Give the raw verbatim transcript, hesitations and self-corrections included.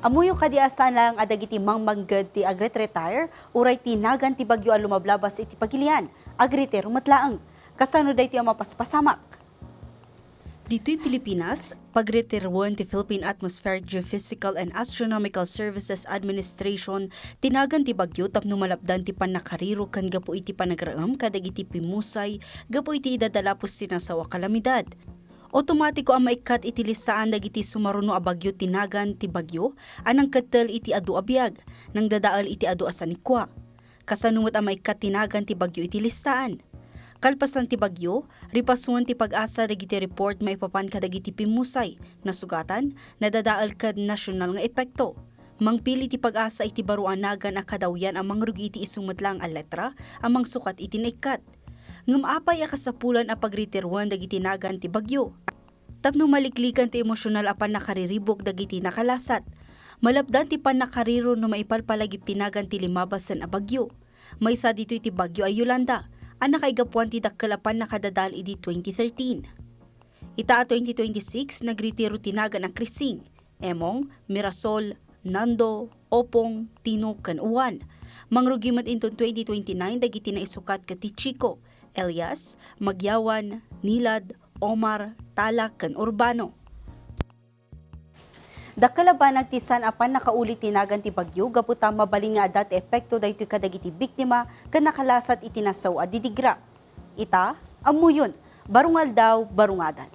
Ammoyo kadi a saan laeng a dagiti mangmangged ti agretretire uray ti nagan ti bagyo a lumablabas iti pagilian, agretiro met laeng. Kasano daytoy a mapaspasamak? Ditoy Pilipinas, pagretiroen ti Philippine Atmospheric Geophysical and Astronomical Services Administration ti nagan ti bagyo tapno malapdan ti pannakariro ken gapu iti panagraem kadagiti pimmusay gapu iti idadalapos ti nasaw a kalamidad. Otomatiko a maikkat iti listaan dagiti sumaruno a bagyo ti nagan ti bagyo a nangkettel iti adu a biag, nangdadael iti adu a sanikua. Kasano met a maikkat ti nagan ti bagyo iti listaan? Kalpasan ti bagyo, ripasoen ti PAGASA dagiti report maipapan kadagiti pimmusay, nasugatan, nadadael ken nasional nga epekto. Mangpili ti PAGASA iti baro a nagan a kadawyan a mangrugi iti isu met laeng a letra a mangsukat iti naikkat. Ngem apay a kasapulan a pagretiroen dagiti nagan ti bagyo? Tapno maliklikan ti emosional a pannakariribuk dagiti nakalasat. Malapdan ti pannakariro no maipalpalagip ti nagan ti limabasen a bagyo. Maysa ditoy ti bagyo a Yolanda a nakaigapuan ti dakkel a pannakadadael idi twenty thirteen. Ita a twenty twenty-six, nagretiro ti nagan a Krising, Emong, Mirasol, Nando, Opong, Tino, ken Uwan. Mangrugi met inton twenty twenty-nine dagiti naisukat ket ti Chico, Elias, Magyawan, Nilad, Omar, Tala, ken Urbano. Dakkel a banag ti saan a pannakauli ti nagan ti bagyo gapu ta mabalin nga adda ti epekto daytoy kadagiti biktima ken nakalasat iti nasaw a didigra. Ita, ammoyon, barong aldaw, barong adan.